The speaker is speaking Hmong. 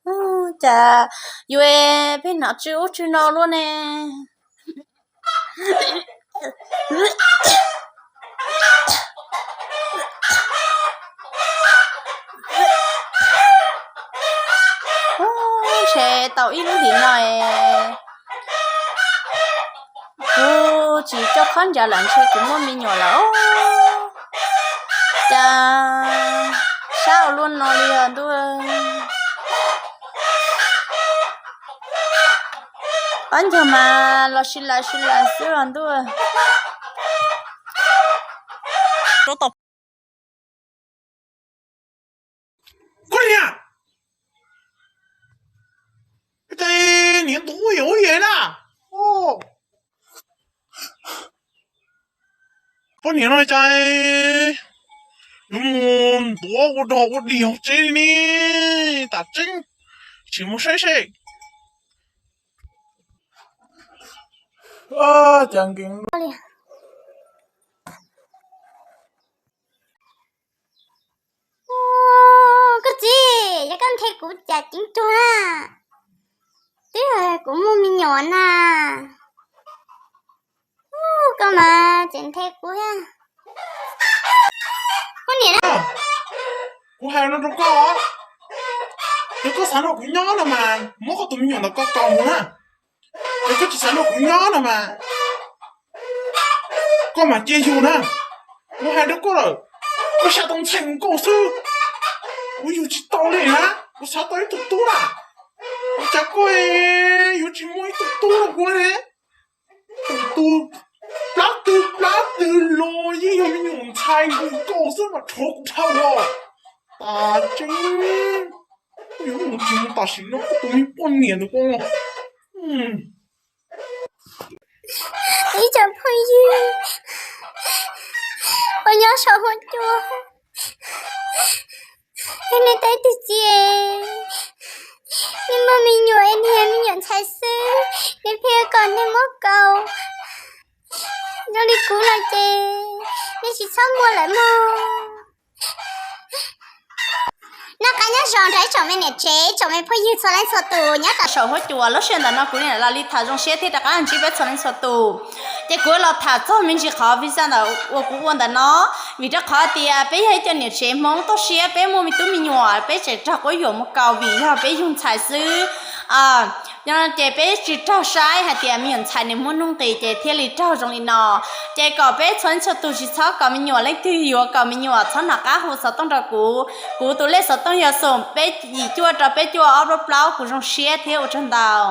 Cas yuav pheej hnov tsw ub tsw no luaj ne. Ntshe tau ib lub hlis no es kuv tsis coj khaub ncaws lawm ntshe kuv muaj me nyuam lawm. Cas sab ua luaj no li os ntuj. Pab ncaug mas los si lawv si lawv xwb os ntuj. Koj niam, cas niam ntuav ua yam ub yam na. Poj niam no cas yuav mus ntuav ua dog ua dig hauv tsev li ne, tam tseeb, tsis mus saib seb. Cas nkees. Koj txiv, yog koj nthe kuv cas ceev tuag na, twb yog kuv muaj me nyuam na. Koj mas tseem nthe kuv thiab. Koj niam na, kuv hais no rau koj, yog koj xav nrog kuv nyob no mas muab koj tus me nyuam ntawm koj kaus mus na. Yog koj tsis xav nrog kuv nyob no mas koj mam cia yus na. Kuv hais rau koj lawm, koj xav tau ntxhais mus nkaum xwb, kuv yug tsis tau li na. Kuv xav tau ib tug tub na, ua cas koj yuav tsis muaj ib tug tub rau kuv ne? Tus plab twg plab twg los yeej yog me nyuam ntxhais nkaus xwb mas rhuav kuv dhau los. Tas tseeb, koj yuav mus tsis mus tam sim no koj tus me poj niam ntawd koj. Ib cov phooj ywg uas nyob saum huab cua, yog nej tau ib tug txiv, nej muaj me nyuam es nws yog me nyuam ntxhais xwb, nej pheej kom nws muab kaus zoo li kuv no ces nej tsis txhob muaj lawm mog. Noj qab nyob zoo rau ib tsoom me niam tsev, ib tsoom me phooj ywg txhua leej txhua tus nyob rau saum huab cua. Lub sij hawm ntawm no kuv niam los li tham zoo siab thiab rov qab ntsib peb txhua leej txhua tus. Ces kuv los tham txog me ntsis qhov visa ntawm uas kuv ua ntawm no, vim rau qhov tias peb yog ib co niam tsev Hmoob toj siab, peb muaj me tub me nyuam peb tseem raug quab yuam mus kaus vim yog peb yug ntxhais xwb. Ces peb tsis raug saib hais tias me nyuam ntxhais nws muaj nuj nqis ces thiaj li raug zoo li no. Ces kom peb txhua leej txhua tus tsis txhob kaus me nyuam, leej twg yuav kaus me nyuam txhob nov qab hu xov tooj rau kuv. Kuv tus lej xov tooj yog xoom peb yim cuaj rau peb cuaj ob plaub plaub, kuv zoo siab thiab ua tsaug ntau.